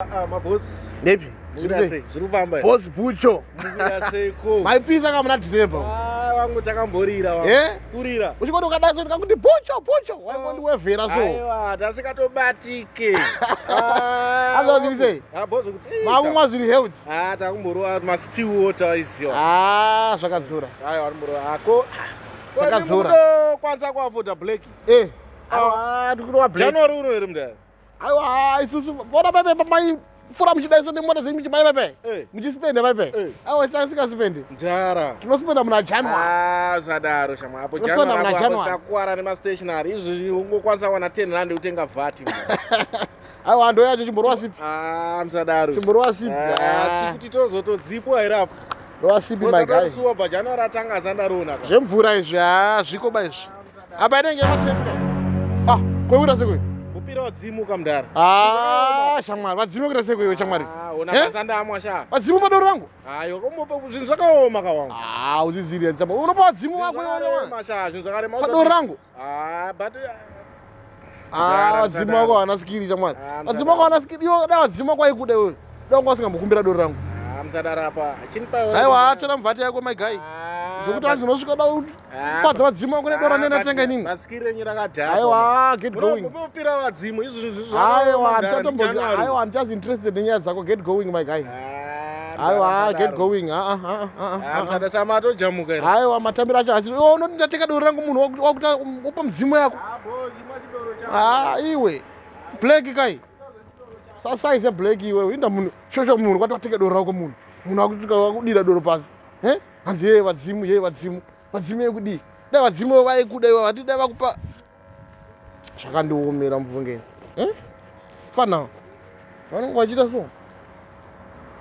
Ah, maboss. Ndepi? Zviri sei? Zviri kufamba. Boss Bucho. Mukuda seiko? Maipisa ka muna December. Ah, wangu takamborira wangu. Eh? Kurira. Uchikoti ukadai so ndikakuti Bucho Bucho waingondiwevhera so. Aiwa, tasikatobatike. Ah, Azwa zviri sei? Ah, boss kuti. Makumwa zviri health. Ah, takumborova ma still water iziwa. Ah, zvakadzura. Aiwa, arimborova. Ako. Zvakadzura. Kwanza kuafforda black. Eh. Ah, Ah, ndikurova black. January uno here mudhara. Aiwa, isusu bona pepe pamaipfura muchidai so nemota dzenyu muchimai pepe. Eh. Muchispenda pepe. Eh. Aiwa, isingaspende. Mudhara. Tinospenda muna January. Ah, usadaro shamwa apo Tinoswera January muna apo apo January. takuwara nemastationary izvozvi ungokwanisa kuwana 10 rand kutenga vhati Aiwa, ndo yacho chimborova sipi. Ah, musadaro Chimborova sipi. Ah, kuti tozotodzipwa here apo Rova sipi my guy. suwa bva January atanga asandarona ka Zvemvura izvi, ah, zvikoba izvi. Apa inenge yematepi. Ah, kwekuita sekwe. kupira wadzimu kamudhara Ah, shamwari, vadzimu kuita sekwe iwe shamwari. Ah, ona Eh? kasandamwa sha Vadzimu padoro rangu. ayo kombopa zvinhu zvakaoma ka wangu Ah, uziziria tsamba. Unopa vadzimu wako iwe. Zvinhu zvakaoma sha zvinhu zvakarema Padoro rangu. ah but Ah, Mudhara, vadzimu musadaro. wako hawana skiri shamwari. Ah, Vadzimu wako hawana skiri. Iwe dai vadzimu wako aikuda iwe. Dai wanga usingambokumbira doro rangu. ah musadaro apa chinipa Aiwa, tora mvati yako my guy. Zvekuti hanzi unosvika da fadza vadzimu wako nedoro randenda ndatenga inini. Masikiri renyu rakadhakwa. Aiwa, get going. Unopira vadzimu izvo zvinhu Aiwa, handichatombozi. Aiwa, handichazi interested nenyaya dzako. Get going my guy. Aiwa, get going. Ah, ah, ah, ah, ah, ah. Musada samatojamuka here. Aiwa, matambiro acho asiri. Iwe unoti ndateka doro rangu munhu wakuta upa mudzimu yako. Ah, bo, chimwa chidoro chako. Ah, iwe. Black kai. Sasaize black iwe. Inda munhu shosho munhu kwati wateka doro rako munhu. Munhu akutsvika wakudira doro pasi. Eh? Hanzi yeye vadzimu, yeye vadzimu. Vadzimu yekudii? Dai vadzimu vaikuda iwe, vati dai vakupa zvakandiomera mubvungeni. Eh? Fana. Vanonga vachiita so.